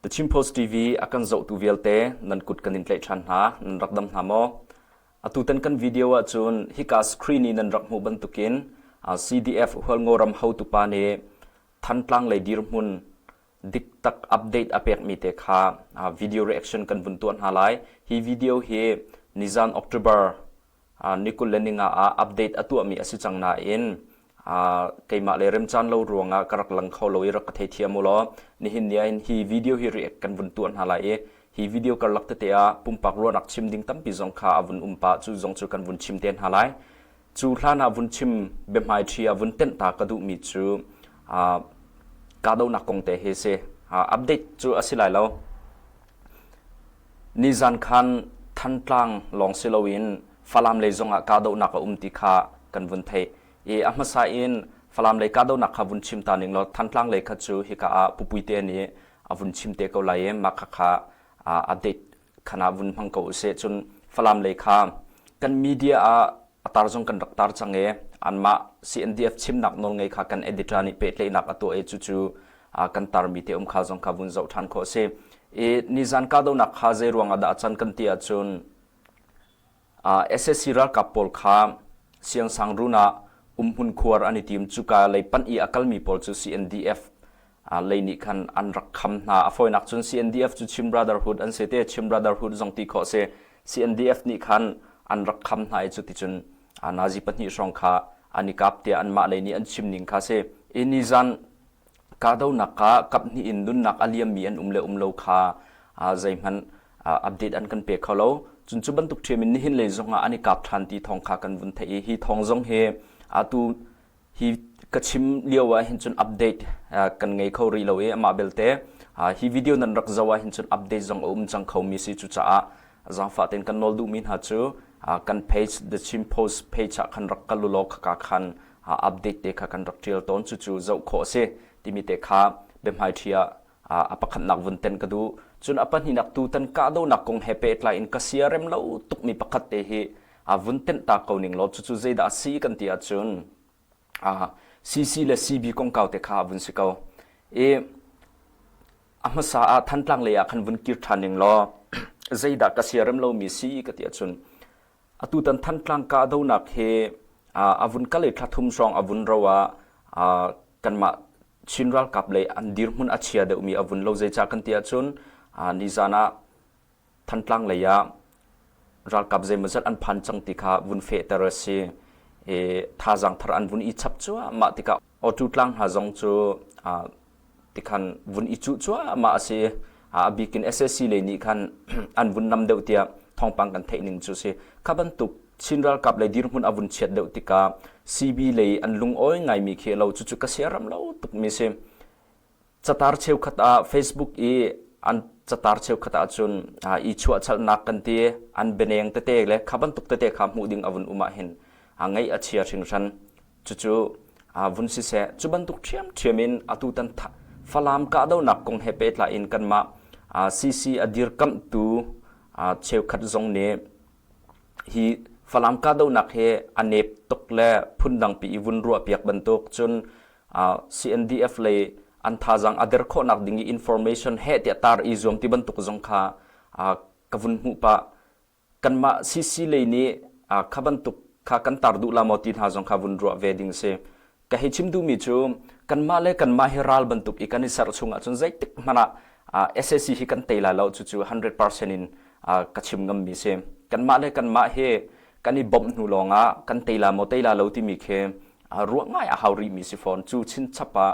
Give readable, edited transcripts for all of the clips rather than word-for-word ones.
The Chin Post TV a kan zohtu vialte nan kut kan in tlaih ṭhan hna, nan rak dam hna maw? Atutan kan video ahcun hika screen i nan rak hmuh bantukin CDF Hualngoram hotupa nih Thantlang lei dirhmun diktak update a pekmi te kha video reaction kan vun tuah hna lai. Hi video hi nizan October ni 20 le ninga ah update a tuahmi a si cang nain keimah le remcaan lo ruangah ka rak lang kho lo i rak ka theithiam u law nihin ni ahhin hi video hi react kan vun tuah hna lai i hi video karlak tete ah pumpak ruahnak chim ding tampi zong kha a vun um pah cu zong cu kan vun chim te hna lai. Cu hlan ah vun chim biahmaiṭhi ah vun tenh ta ka duhmi cu kahdohnak kong te hi si. Update cu a si lai lo. Nizan khan Thantlang lawng si loin Falam lei zongah kahdohnak a um ti kha kan vun theih. I a hmasa in Falam lei kahdohnak kha vun chim ta ning law Thantlang lei kha cu hika ah Pupuite nih a vun chim te ko lai i mah khakha update khan ah vun hmang ko usih. Cun Falam lei kha kan media ah a tar zong kan rak tar cang i anmah CNDF chimnak nawlngei kha kan editor nih pehtlaihnak a tuah i cucu kan tarmi te um kha zong kha vun zoh ṭhan khawh a si. I nizan kahdohnak kha zei ruang ah dah a can kan ti ahcun SSC ralkap pawl kha Siangsangruun ah umhmun khuar an i tim. Cuka lei panh i a kalmi pawl cu CNDF lei nih khan an rak kham hna. A fawinak cun CNDF cu Chin Brotherhood an si te. Chin Brotherhood zong ti khawh a si. CNDF nih khan an rak kham hna i cuticun nazi pahnih hrawng kha an i kap tiah anmah lei nih an chim ning kha a si. I nizan kahdohnak ah kaphnih in nunnak a liammi an um le um lo kha zeihmanh update an kan pe kho lo. Cun cu bantuk ṭhiam in nihin lei zongah an i kap ṭhan ti thawng kha kan vun theih i hi thawng zong hi atu hi ka chim lio ah hin cun update kan ngei kho rih lo i amah belte hi video nan rak zoh ah hin cun update zong a um cang kho mi si cucaah zaangfah tein kan nawl duhmi hna cu kan page The Chin Post page ah khan rak kal u law khaka khan update te kha kan rak ṭial tawn cucu zoh khawh a si timi te kha biahmaiṭhi ah a pakhatnak vun ten ka duh cun a pahnihnak tutan kahdohnak kong he pehtlai in ka siarem lo tukmi pakhat te hi vun tenh ta ko ning law cucu zeidah a si kan ti ahcun CC le CB kongkau te kha vun si ko i a hmasa ah Thantlang lei ah khan vun kir ṭhan ning law zeidah ka siarem lomi si ka ti ahcun Atutan Thantlang kahdohnak hi a vun kal i thla thum hrawng a vun ro ah kanmah Chin ralkap lei an dirhmun a chia deuhmi a vun lo zeicah kan ti ahcun nizan ah Thantlang lei ah ralkap zeimawzat an phan cang ti kha vun fehter a si. I thazaang thar an vun i chap cuahmah tikah Awtu tlang hna zong cu tikhan vun i cuh cuahmah a si. A bik in SAC lei nih khan an vun nam deuh tiah thawngpang kan theih ning cu si. Kha bantuk Chin ralkap lei dirhmun a vun chiat deuh tikah CB lei an lungawi ngaimi khi lo cucu ka siaram lo tukmi si. Catar cheukhat ah Facebook i an catar cheukhat ahcun i chuahchalhnak kan ti an bianeng tete le kha bantuk tete kha hmuh ding a vun um ahhin ngaih a chia hringhran. Cucu vun siseh cu bantuk ṭhiamṭhiam in atutan Falam kahdohnak kong he pehtlai in kanmah CC a dirkamhtu cheukhat zong nih hi Falam kahdohnak hi a nep tuk le phundangpi i vun ruahpiak bantuk cun CNDF lei an thazaang a der khawhnak ding i information heh tiah tar i zuam ti bantuk zong kha ka vun hmuh pah. Kanmah CC lei nih kha bantuk kha kan tar duh la maw ti hna zong kha vun ruah ve ding si. Ka hei chim duhmi cu kanmah le kanmah hi ral bantuk i kan i serh chung ahcun zeitik hmanh ah SAC hi kan tei lai lo cucu 100% in ka chim ngammi si. Kanmah le kanmah hi kan i bawmh hnu lawng ah kan tei la maw tei la lo timi khi ruah ngai a hau rihmi si fawn. Cu chinchap ah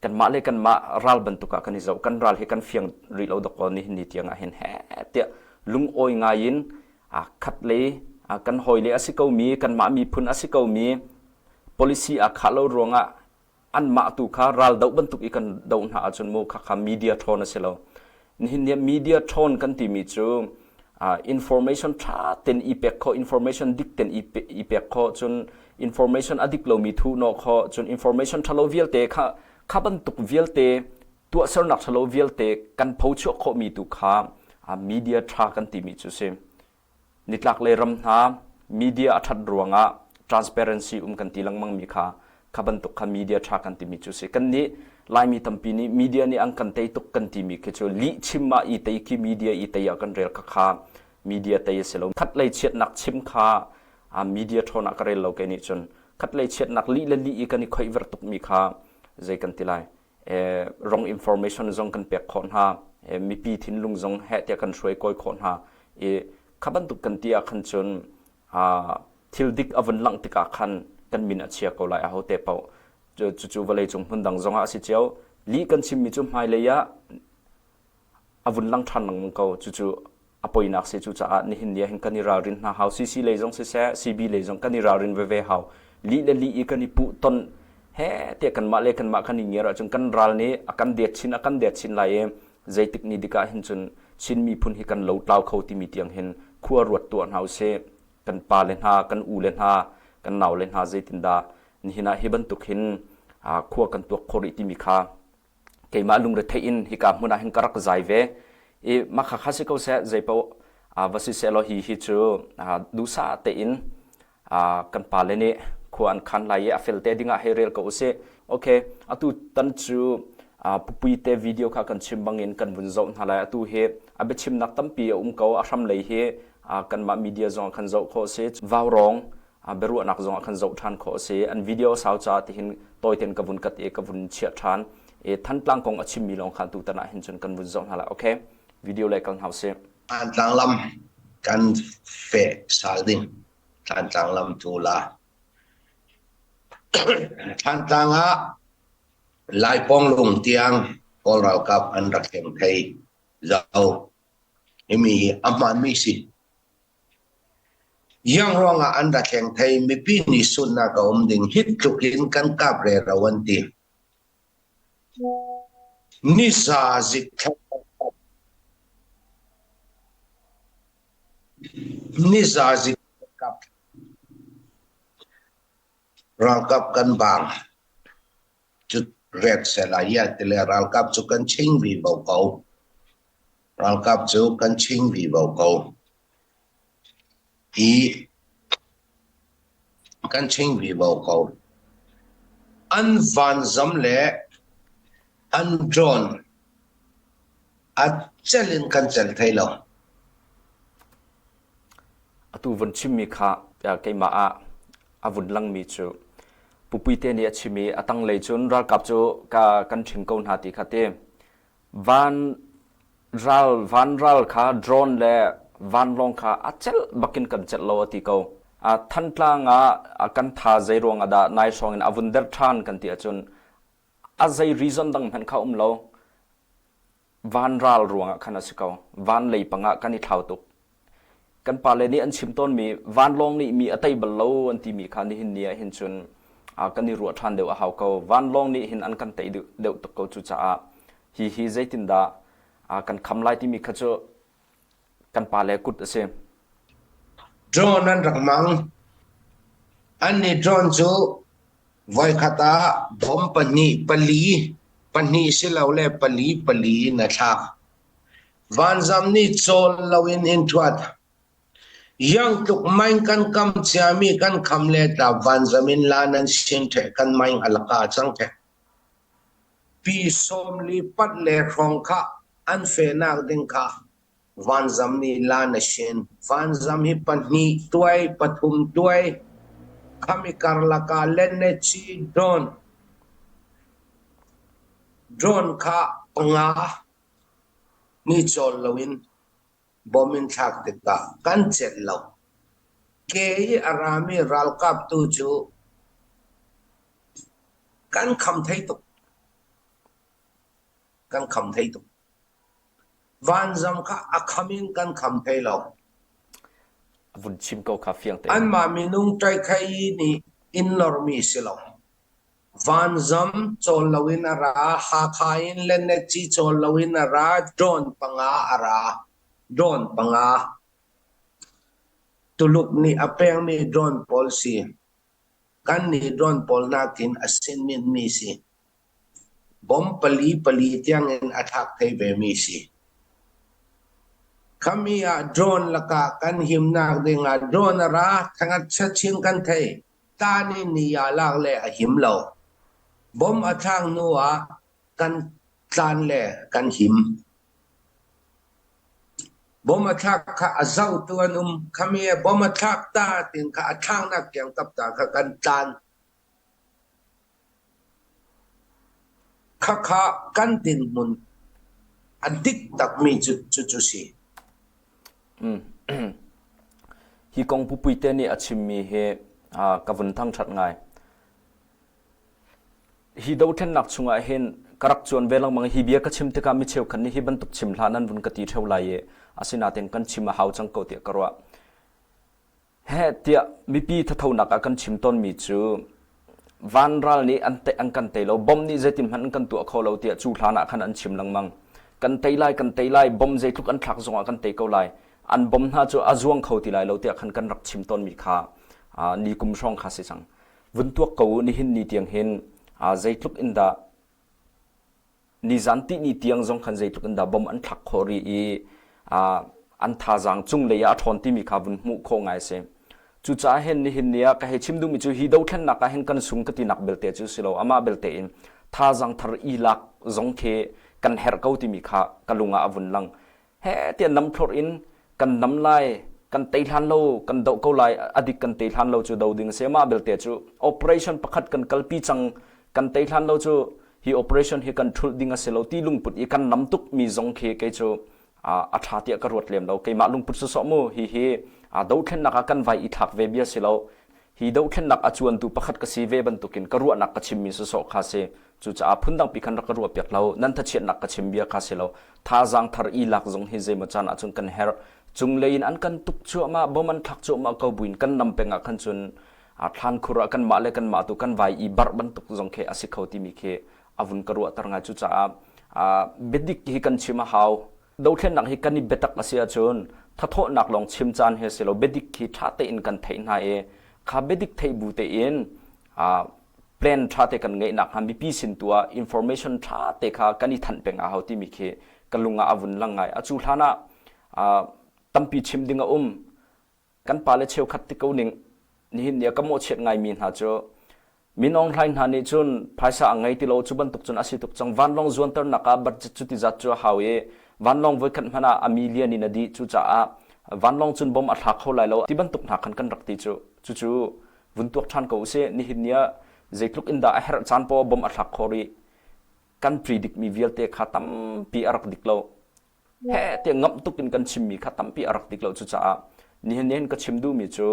kanmah le kanmah ral bantuk ah kan i zoh kan ral hi kan fiang rih lo dok ni ni tiang ah hin he tiah lungawi ngai in khat le kan hawi le a si ko mi kanmah miphun a si ko mi policy a khah lo ruangah anmah tu kha ral doh bantuk i kan doh hna ahcun mu kha kha media ṭhawn a si lo nihin ni media ṭhawn kan timi cu information ṭha ten i pek khawh information dik ten i pek khawh cun information a dik lomi thuh nawh khawh cun information ṭhalo vialte kha kha bantuk vialte tuahsernak ṭhalo vialte kan phochuah khawhmi tu kha media ṭha kan timi cu si nitlak lei ram hna media a ṭhat ruangah transparency um kan ti lengmang mi kha kha bantuk kha media ṭha kan timi cu si kan nih. Laimi tampi nih media nih an kan tei tuk kan timi khi cu lih chim ah i tei khi media i tei ah kan rel kha kha media tei a si lo. Khat lei chiatnak chim kha media ṭhawn ah ka rel lo kei nih cun. Khat lei chiatnak lih le lih i kan i khoihver tukmi kha zei kan ti lai. Wrong information zong kan pek khawh hna. Mipi thinlung zong heh tiah kan hruai kawi khawh hna. I kha bantuk kan ti ah khan cun thil dik a vun langh tikah khan kan min a chia ko lai aho te paoh. Cucu vawleicung hmun dang zongah a si cio. Lih kan chimmi cu hmailei ah a vun lang ṭhan lengmang ko. Cucu a poinak si. Cucaah nihin ni ah hin kan i ralrin hna hau. CC lei zong siseh, CB lei zong kan i ralrin veve hau. Lih le lih i kan i puh ton he tiah kanmah le kanmah kan i ngiar ahcun kan ral nih a kan det chin a kan det chin lai i zeitik ni dik ah hin cun Chin miphun hi kan lotlau kho timi tiang hin khua ruat tuah hna usih. Kan pale hna, kan ule hna, kan naule hna zeitindah nihin ah hi bantuk hin khua kan tuak khawh rih timi kha keimah lungretheih in hika hmun ah hin ka rak zai ve. I mah kha kha si ko seh, zeipaoh va si sehlaw hi hi cu duhsah tein kan pale nih khua an khan lai i a fel te ding ah hei rel ko usih. Okay, atu tan cu pupui te video kha kan chim bangin kan vun zoh hna lai. Atu hi a biachimnak tampi a um ko. A hram lei hi kanmah media zong ah khan zoh khawh a si. Vaurawng biaruahnak zong ah khan zoh ṭhan khawh a si. An video sau caah tihin tawiten ka vun kat i ka vun chiah ṭhan. I Thantlang kong a chimmi lawng kha tutan ah hin cun kan vun zoh hna lai. Okay, video lei kal hna usih. Thantlang lam kan feh sal ding. Thantlang lam tu la. Thantlang ah Laipawnglung tiang Kawl ralkap an rak thleng thei zau. Himi hi a hmaanmi si. Iang ruangah an ra thleng thei mipi nih sunnak a um ding hi tluk in kan kap rero an ti. Nisa zik Niza zik kap ralkap kan bang cu ret sela ya tile ralkap cu kan ching vi vo ko. Ralkap cu kan ching vi vo ko. Hi kan ching vi vo ko. An vanzam le an drone a cel in kan cel thai lo. Atu vun chimmi kha keimah ah a vun langmi cu Pupuite nih a chim i a tanglei cun ralkap cu ka kan ṭhing ko hna ti kha ti. Van ral van ral kha drone le vanlawng kha a celh bakin kan celh lo a ti ko. Thantlang ah kan tha zei ruang ah dah nai hrawng in a vun der ṭhan kan ti ahcun a zei reason dang hmanh kha um lo. Vanral ruangah khan a si ko. Van lei pangah kan i thlau tuk. Kan pale nih an chim tawnmi vanlawng nih mi a tei bal lo an timi kha nihin ni ah hin cun kan i ruah ṭhan deuh a hau ko. Vanlawng nih hin an kan tei deuh tuk ko cucaah hi hi zeitindah kan kham lai timi kha cu kan pale kut a si. Drone an rak hmang. Annih drone cu voikhat ah bom pahnih pali pahnih silole pali pali in a thlak. Vanzam nih cawl loin in ṭhuat. Iangtluk maing kan kam ciami kan kham le tla vanzam in la nan sin ṭheh kan maing a laka cang ṭheh. Pi sawmli pat le hrawng kha an fehnak ding kha vanzam nih la na sin. Vanzam hi pahnih tuai, pathum tuai, khami karlak ah lennechi drone, drone kha panga Ni cawl loin bom in thlak tikah kan celh lo. Ke i a rami ralkap tu cu kan kham thei tuk. Kan kham thei tuk. Vanzam kha a kham in kan kham thei lo. Vun chim ko kha fiang tein. Anmah minung ṭaikhai nih in normi si lo. Vanzam cawl loin a ra, Hakha in Lenetci cawl loin a ra, drone panga a ra. Drone panga. Tuluk nih a pekmi drone pawl si. Kannih drone pawl nakin a sinminmi si. Bom pali pali tiangin a thlak thai vemi si. Khami ah drone lakah kan himnak dingah drone a ra, thangat chin kan thei. Tan in ni ah lak le a him lo. Bom a thlak hnu ah. Kan tlan le kan him. Bom a thlak kha a zohtu an um. Khami bom a thlak ta tin kha a thlaknak tiang tapta kha kan tlan. Khakha kan dinhmun a dik takmi cu cucu si. Hi kong pupuite nih a chimmi hi ka vun thangṭhat ngai. Hi dothlennak chungah hin ka rak cuan ve lengmang i hi bia ka chim tikah mi cheukhat nih hi bantuk chim hlah nan vun ka ti ṭheo lai i asinain kan chim a hau cang ko tiah ka ruah. Heh tiah mipi thathonak ah kan chim tawnmi cu vanral nih an te, an kan tei lo, bom nih zeitin hmanh an kan tuah kho lo tiah cu hlan ah khan an chim lengmang. Kan tei lai, kan tei lai, bom zeitluk an thlak zongah kan tei ko lai. An bom hna cu a zuang kho ti lai lo tiah khan kan rak chim tawnmi kha ni kum hrawng kha si cang. Vun tuak ko u nihin ni tiang hin zeitluk in dah nizan tihni tiang zong khan zeitluk in dah bom an thlak khawh rih i an thazaang cunglei ah a ṭhawn timi kha vun hmuh khawh ngai a si. Cucaah hin nihin ni ah ka hei chim duhmi cu hi dothlennak ah hin kan sung ka tinak belte cu si lo amah belte in thazaang thar i lak zong khi kan herh ko timi kha ka lung ah a vun lang. He tiah nam thlorh in kan nam lai, kan tei hlan lo, kan doh ko lai, a dik kan tei hlan lo cu do ding a si. Mah belte cu operation pakhat kan kalpi cang, kan tei hlan lo cu hi operation hi kan ṭhulh ding a si lo ti lungput i kan nam tuk mi zong khi kei cu a ṭha tiah ka ruat lem lo. Keimah lungput sawsawh mu hi hi dothlennak ah kan vai i thlak ve bia si lo. Hi dothlennak a cuantu pakhat ka si ve bantukin ka ruahnak ka chimmi sawsawh kha si. Cucaah phundangpi khan rak ka ruahpiak lo. Nan thachiatnak ka chim bia kha si lo. Thazaang thar i lak zong hi zeimaw caan ahcun kan herh. Cunglei in an kan tuk cuahmah, bom an thlak cuahmah ko buin kan nam peng ah khan cun thlan khur ah kanmah le kanmah tu kan vai i barh bantuk zong khi a si kho timi khi a vun ka ruahter ngai. Cucaah biadik hi kan chim a hau. Dothlennak hi kan i biatak a si ahcun thathawhnak lawng chim caan hi a si lo. Biadik hi ṭha tein kan theih hna i kha biadik theih bu tein plan ṭha te kan ngeih nakhnga mipi sin tu ah information ṭha te kha kan i thanh peng a hau timi khi ka lung ah a vun lang ngai. A cu hlan ah tampi chim ding a um. Kan pale cheukhat ti ko ning nihin ni ah ka mawhchiat ngaimi hna cu Min Aung Hlaing hna nih cun phaisa a ngei ti lo cu bantuk cun a si tuk cang. Vanlawng zuanternak ah budget cu ti zat cu a hau i vanlawng voikhat hmanh ah a million in a dih. Cucaah vanlawng cun bom a thla kho lai lo ti bantuk hna khan kan rak ti cu. Cucu vun tuak ṭhan ko usih. Nihin ni ah zeitluk in dah a herh caan poah bom a thlak khawh rih. Kan predict mi vialte kha tampi a rak dik lo. Heh tiah ngamh tuk in kan chimmi kha tampi a rak dik lo. Cucaah nihin ni hin ka chim duhmi cu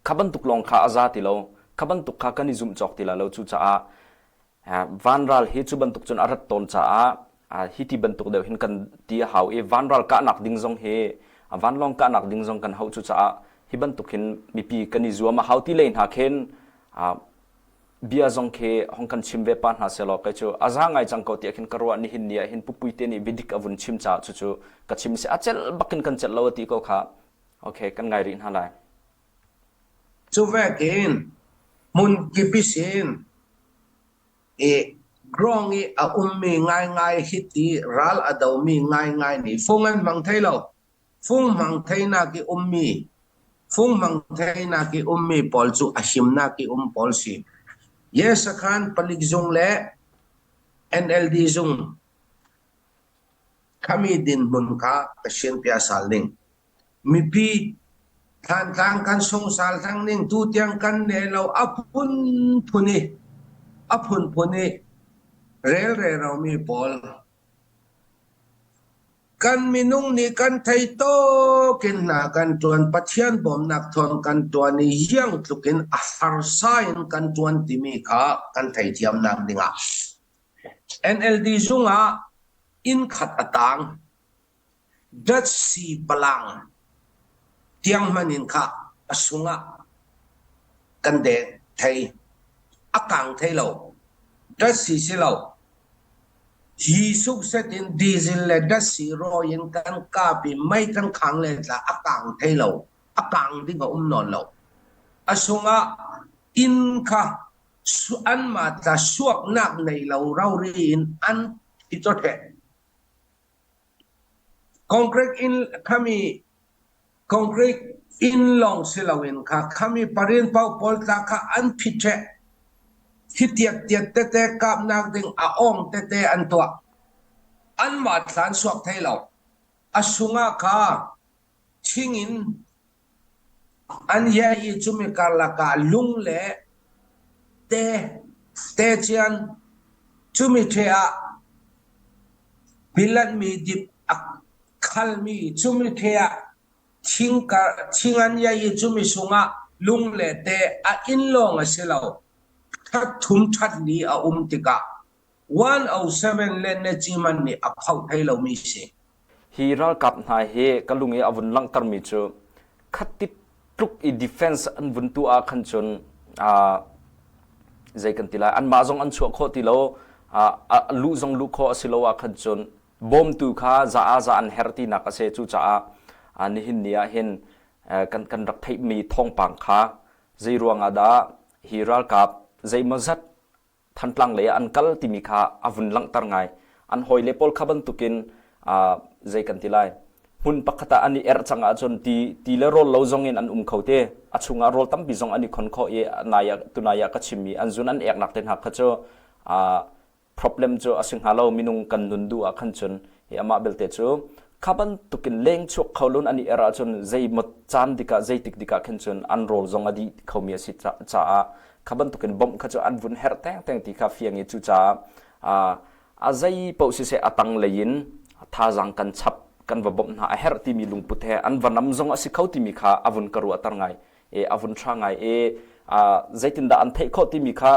kha bantuk lawng kha a za ti lo. Kha bantuk kha kan i zumh cawk ti lai lo. Cucaah vanral hi cu bantuk cun a rat tawn caah hi ti bantuk deuh hin kan ti a hau i vanral kahnak ding zong hi vanlawng kahnak ding zong kan hauh cucaah hi bantuk hin mipi kan i zuam a hau ti lei hna khin bia zong khi hong kan chim ve pa hna selaw kei cu a za ngai cang ko tiah khin ka ruah nihin ni ah hin pupui te nih biadik a vun chim caah cucu ka chim si a celh bakin kan celh lo a ti ko kha okay kan ngai rih hna lai Cu vekin hmun kip sin i grong i a ummi ngaingai hiti ral a domi ngaingai nih fung an hmang thai lo. Fung hmang theinak i ummi fung hmang theinak i ummi pawl cu a himnak i um pawl si. Yes sakhan palik zung le NLD zung khami dinhmun kha ka sian sal ning. Mipi Thantlang kan sungsal thang ning tutiang kan ne lo a phunphun i a phunphun i relreromi pawl kan minung nih kan thei tawk in hna kan ṭuan Pathian bawmnak thawng kan ṭuan i iang tluk in a harsa in kan ṭuan timi kha kan theithiamnak dingah NLD zung ah inn khat a tang. Datsi palang tiang hmanh in kha a sung ah kan deng thei. A kang thei lo. Datsi si lo. Hi sukset in diesel le datsi rawi in kan kap i mei kan khang len tla a kang thei lo. A kang ding a um nawn lo. A sung ah inn kha anmah tla suaknak nei lo rori in an thi chawtheh. Concrete inn khami concrete inn lawng si loin kha khami parin paoh pawl tla kha an phit ṭheh. Hi tiattiat tete kapnak ding a awng tete an tuah. Anmah thla an suak thai lo. A sungah kha thing in an iah i cumi karlak ah lung le te te cian cumi ṭhe ah bilanhmi dip a khalmi cumi ṭhe ah thing an iah i cumi sungah lung le te a inn lawng a si lo. Ṭhat thum ṭhat li a um tikah 107 le na ciman nih a phoh thai lomi si. Hi ralkap hna hi ka lung i a vun langhtermi cu khati tluk i defense an vun tuah ah khan cun zei kan ti lai anmah zong an chuah khawh ti lo luh zong luh khawh a si lo ah khan cun bawmtu kha za ah za an herh tinak a si. Cucaah nihin ni ah hin kan kan rak theihmi thawngpang kha zei ruangah dah hi ralkap zeimawzat Thantlang lei ah an kal timi kha a vun langhter ngai. An hawile pawl kha bantukin zei kan ti lai hmun pakhat ah an i erh cang ahcun ti ti le rawl lo zong in an um kho te. A chungah rawl tampi zong an i khon khawh i nai ah tunai ah ka chimmi an zun an eknak te hna kha cu problem cu a si hnga lo minung kan nun duh ah khan cun hi amah belte cu kha bantukin leng chuak kho lun an i er ahcun zeimaw caan dikah zeitik dikah khin cun an rawl zong a dih khomi a si caah kha bantukin bawmh kha cu an vun herh tengteng ti kha fiang i cucaah a zei paoh siseh a tang lei in thazaang kan chap kan va bawmh hna a herh timi lungput he an va nam zong a si kho timi kha a vun ka ruahter ngai i a vun ṭha ngai i zeitindah an theih khawh timi kha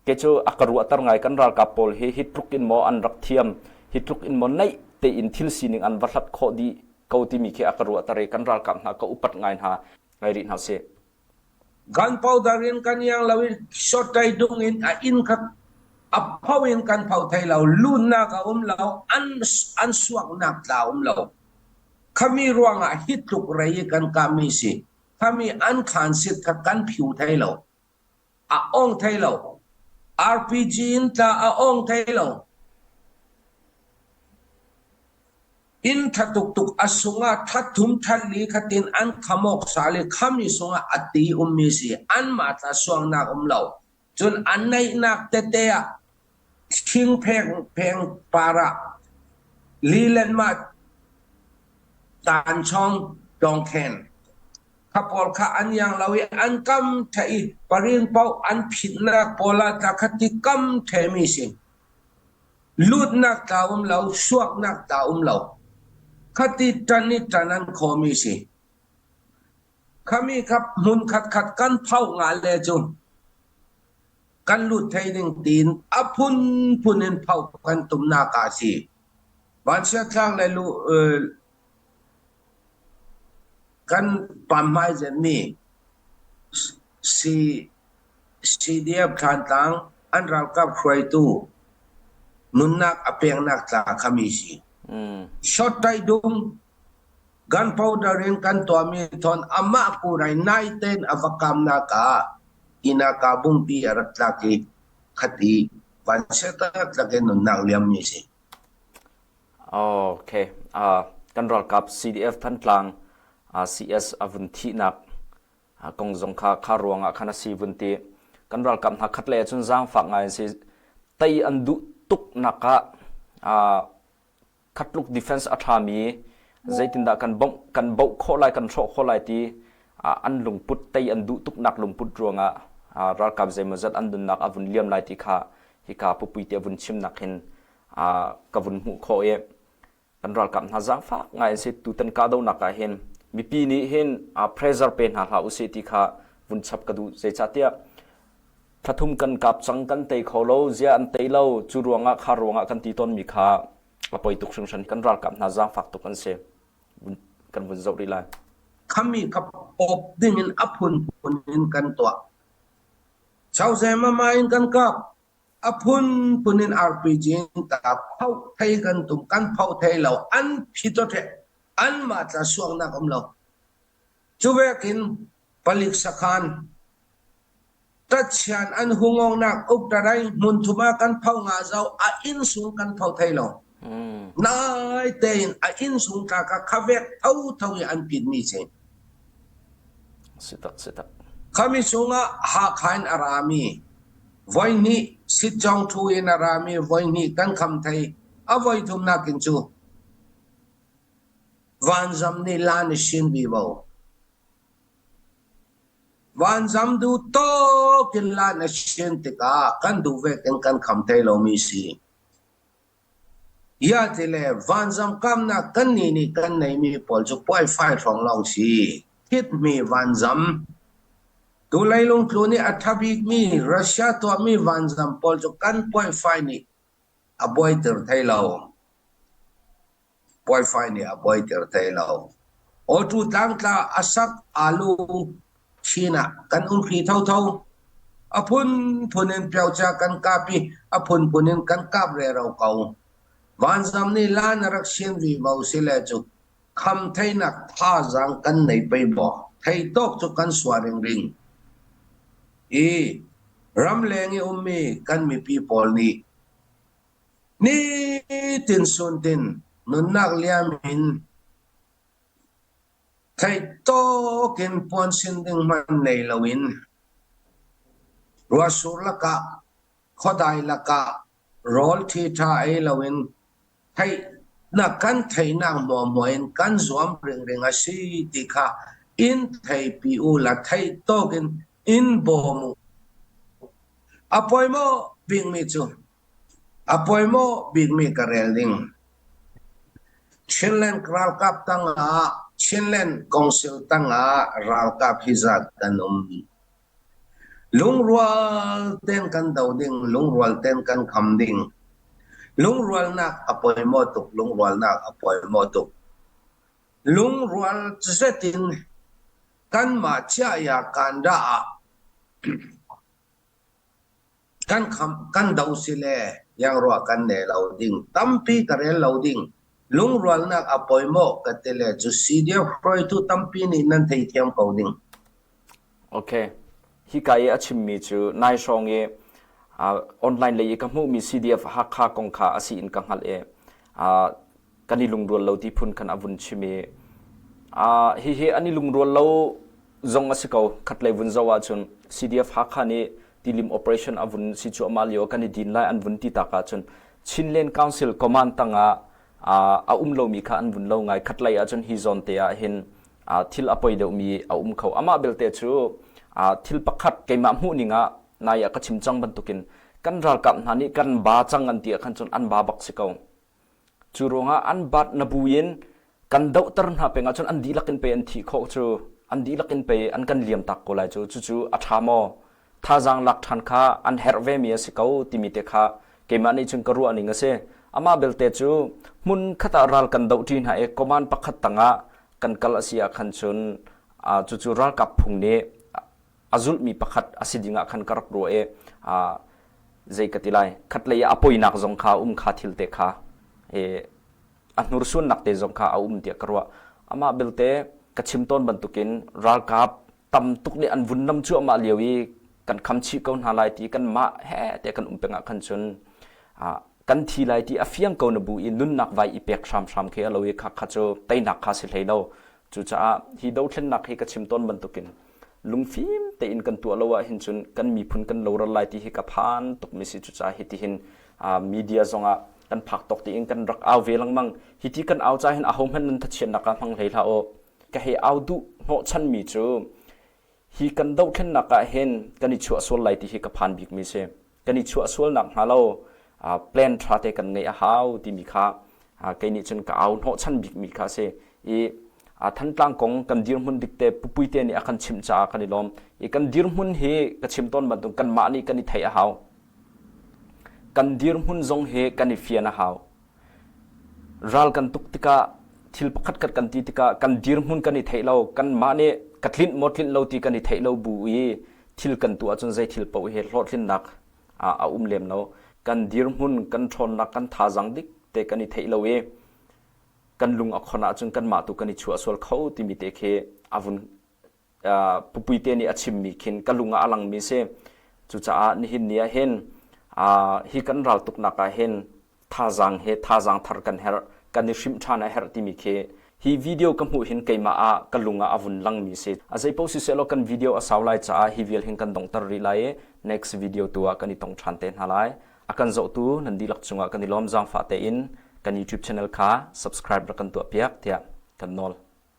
kei cu a ka ruahter ngai kan ralkap pawl hi hi tluk in maw an rak thiam hi tluk in maw naih tein thil sining an va hlat khawh dih ko timi khi a ka ruahter i kan ralkap hna ka upat ngai hna ngai rih hna sih. Gunpowder in kan iang lo i shawtai dung in a inn kha a pho in kan pho thai lo lunnak a um lo an an suaknak tla um lo khami ruangah hi tluk rei i kan kahmi si khami an khan sit kha kan phiu thai lo a ong thai lo RPG in tla a ong thai lo Inn ṭha tuktuk a sungah ṭhathum ṭhatli khatin an khamawk sal i khami sungah a ti ummi si. Anmah tla suangnak um lo. Cun an neihnak tete ah thingpheng pheng par ah li lenmah tanchong tawngkhen kha pawl kha an iang lo i an kam ṭhe i parin paoh an phitnak pawl ah tla kha ti kam ṭhemi si. Lutnak tla um lo, suaknak tla um lo. Khati ṭan i ṭan an khawmi si. Khami kha hmun khatkhat kan phoh nga le cu kan lut thei ding tiin a phunphun in phoh kan tumnak ah si. Vanchiathlak le lu kan pamhmai zenmi si CDF Thlantlang an ralkap hruaitu nunnak a peknak tla khami si. Short-tai dum gunpowder in kan tuahmi thon amah kurai nai tein a va kamnak ah inaka bungpi a rak tlak i khati vanchiat taktak in nunnak liammi si. Okay. Kan ralkap CDF Thantlang CS a vun thihnak kong zong kha kha ruangah khan a si vun ti kan ralkap hna khat le cun zaangfak ngai an si tei an duh tuk nak ah khatluk defense a ṭhami zeitindah kan bawmh kan boh khawh lai kan hrawh khawh lai ti an lungput tei an duh tuk nak lungput ruangah ralkap zeimawzat an nunnak a vun liam lai ti kha hika pupui te vun chimnak hin ka vun hmuh khawh i kan ralkap hna zaangfak ngai an si tutan kahdohnak ah hin mipi nih hin pressure pe hna hlah usih ti kha vun chap ka duh zeicahtiah thlathum kan kap cang kan tei kho lo zia an tei lo cu ruangah kha ruangah kan ti tawnmi kha a poi tuk hringhran kan ralkap hna zaangfak tuk an si kan vun zoh rih lai Khami kha pop ding in a phunphun in kan tuah. Chauze mama in kan kap. A phunphun in RPG in ta phoh thei kan tum kan phoh thei lo an phi to the anmah tla suaknak um lo cu vekin palik sakhan tachian an hungongnak uktarai hmun thum ah kan pho nga zo a inn sung kan pho thei lo nai tein a inn sung tla ka khavek tho tho i an pit mi si si tak si tak khami chungah Hakha in a rami. Voihnih sitcawng ṭhu in a rami voihnih kan kham thei. A voithumnak in cu vanzam nih lan i sin vivo. Vanzam duh tawk in lan a sin tikah kan duh vek in kan kham thei lomi si. Ia ti le vanzam kamnak kannih nih kan neimi pawl cu puaifai hrawng lawng si. Thitmi vanzam. Tu leilung tlu nih a ṭha bikmi Russia tuahmi vanzam pawl cu kan puaifai nih a buaiter thai lo. Puaifai nih a buaiter thai lo. Awṭu tlangtla a sak alu Chin ah kan um hri thotho. A phunphun in piocia kan kap i a phunphun in kan kap rero ko. Vanzam nih lan a rak sian vivo si le cu kham theinak thazaang kan nei pei maw? Thei tawk cu kan sua ringring. I ramleng i ummi kan mipi pawl nih nitin suntin nunnak liam in Theih tawk in puansin ding hmanh nei loin ruahsur lakah khuadai lakah rawl ṭhiṭha ei loin theihnak kan theihnak hmuahhmuah in kan zuam ringring a si ti kha in theipi u la theih tawk in in bawm u. A pawimawh bikmi cu a pawimawh bikmi ka rel ding. Chinland ralkap tangah Chinland Council tangah ralkap hi zat kan um. Lungrual tein kan do ding, lungrual tein kan kham ding. Lungrualnak a pawimawh tuk, lungrualnak a pawimawh tuk. Lungrual zet in kanmah chiah kanda ah Kan khamh, kan do si le iangruah kan nei lo ding tampi ka rel lo ding. Lungrualnak a pawimawh ka ti le cu CDF hruaitu tampi nih nan theithiam ko ding. Okay. Hika i a chimmi cu nai hrawng i uh, online lei i ka hmuhmi CDF Hakha kong kha a si in ka hngalh i uh, kan i lungrual lo ti phun khan a vun chim i uh, hihi an i lungrual lo zong a si ko khatlei vun zoh ahcun CDF Hakha nih tilim operation a vun si cuahmah lio kan i din lai an vun ti tak ahcun Chinland Council command tangah a um lomi kha an vun lo ngai khatlei ahcun hi zawn te ah hin thil a poi deuhmi a um kho amah belte cu thil pakhat keimah hmuh ning ah nai ah ka chim cang bantukin kan ralkap hna nih kan ba cang an ti ah khan cun an ba bak si ko Cu ruangah an bat na buin kan dohter hna peng ahcun an dihlak in pei an thih khawh cu an dihlak in pei an kan liam tak ko lai cu cucu a ṭha maw thazaang lak ṭhan kha an herh vemi a si ko timi te kha keimah nih cun ka ruah ning a si amah belte cu hmun khat ah ral kan doh ṭi hna i command pakhat tangah kan kal a si ah khan cun cucu ralkap phung nih a zulhmi pakhat a si ding ah khan ka rak ruah i zei ka ti lai khatlei ah a poinak zong kha um kha thil te kha a hnursuannak te zong kha a um tiah ka ruah amah belte ka chim tawn bantukin ralkap tam tuk nih an vun nam cuahmah lio i kan kham chih ko hna lai ti kan mah he te kan um peng ah khan cun kan thi lai ti a fiang ko na bu i nunnak vai i pek hramhram khi a lo i kha kha cu teinak kha si hlei lo cucaah hi dothlennak hi ka chim tawn bantukin lungfim tein kan tuah lo ahhin cun kan miphun kan loral lai ti hi ka phan tukmi si cucaah hitihin media zongah kan phak tawk tiin kan rak au ve lengmang hiti kan au ca hin ahohmanh nan thachiatnak ah hmang hlei hlah u ka hei au duh hnawhchanmi cu hi kan dohthlennak ah hin kan i chuah sual lai ti hi ka phan bikmi si kan i chuah sual nak hnga lo plan ṭha te kan ngeih a hau timi kha kei nih cun ka au hnawhchan bikmi kha a si i Thantlang kong kan dirhmun dik te pupui te nih a kan chimh caah kan i lawm i kan dirhmun hi ka chim tawn bantuk kanmah nih kan i theih a hau kan dirhmun zong hi kan i fian a hau ral kan tuk tikah thil pakhat khat kan ti tikah kan dirhmun kan i theih lo kanmah nih ka tlinh maw tlinh lo ti kan i theih lo bu i thil kan tuah ahcun zei thil paoh hi hlawhtlinnak a um lem lo kan dirhmun kan ṭhawnnak kan thazaang dik te kan i theih lo i kan lung a khon ahcun kanmah tu kan i chuah sual kho timi te khi a vun pupui te nih a chimmi khin ka lung ah a langmi si cucaah nihin ni ah hin hi kan raltuknak ah hin thazaang he thazaang thar kan herh kan i hrimh ṭhan a herh timi khi. Hi video ka hmuh hin keimah ah ka lung ah a vun langmi si. A zeipaoh siseh law kan video a sau lai caah hi vial hin kan donghter rih lai i next video tu ah kan i tong ṭhan te hna lai. A kan zohtu nan dihlak cungah kan i lawm zaangfah tein kan YouTube channel kha subscribe rak kan tuah piak tiah kan nawl.